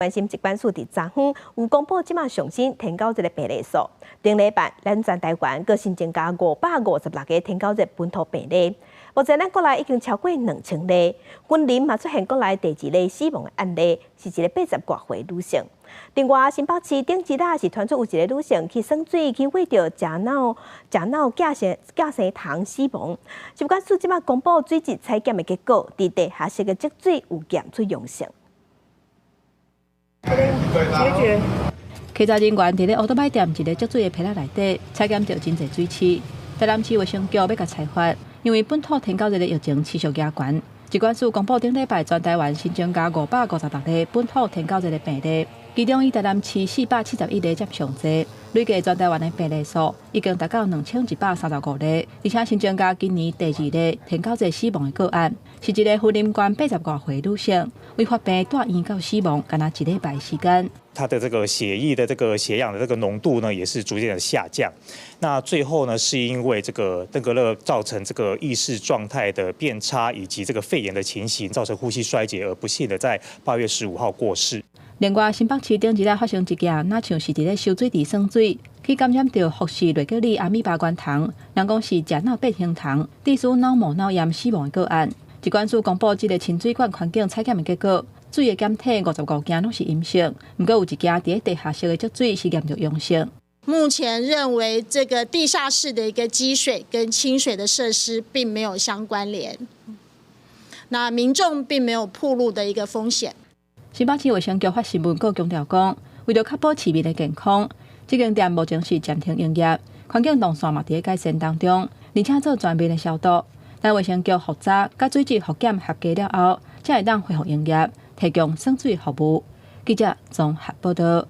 關心疾管署佇昨昏有公布這馬上新天狗熱的病例數，頂禮拜咱全台灣閣新增加556個天狗熱本土病例，目前咱國內已經超過2000例。雲林嘛出現國內第二例死亡的案例，是一個80外歲女性。另外，新北市頂一日是傳出有一個女性去耍水，去餵著食腦食腦寄生蟲死亡。疾管署這馬公布水質採檢的結果，佇地下室的積水有檢出陽性。稽查人員佇咧烏多擺店一个積水的批仔內底採檢著真濟水刺，台南市衛生局欲共裁罰，因為本土天狗熱的疫情持續加懸。疾管署公布頂禮拜全台灣新增加556例本土天狗熱的病例，其中以台南市471例佔上濟，累計全台灣的病例數已經達到2135例，而且新增加今年第二例天狗熱死亡的個案，是一個雲林縣80外歲女性，為發病蹛院到死亡，干焦一禮拜時間。他的這個血液的這個血氧的這個濃度呢，也是逐漸的下降。那最後呢，是因為這個登革熱造成這個意識狀態的變差，以及這個肺炎的情形，造成呼吸衰竭，而不幸的在8月15號過世。另外，新北市頂一日發生一件，若像是佇咧收水池耍水，去感染著福氏內格里阿米巴原蟲，人講是食腦變形蟲，致使腦膜腦炎死亡的個案。疾管署公布這个清水管環境採檢的結果，水的檢體55件攏是陰性，毋過有一件佇咧地下室的積水是驗著陽性。目前認為這個地下室的一個積水跟清水的設施並沒有相關聯，那民眾並沒有暴露的一個風險。新北市衛生局發新聞稿強調講，為著確保市民的健康，這間店目前是暫停營業，環境動線嘛佇咧改善當中，而且做全面的消毒。等衛生局復查，佮水質復檢合格了後，才會當恢復營業，提供耍水服務。記者綜合報道。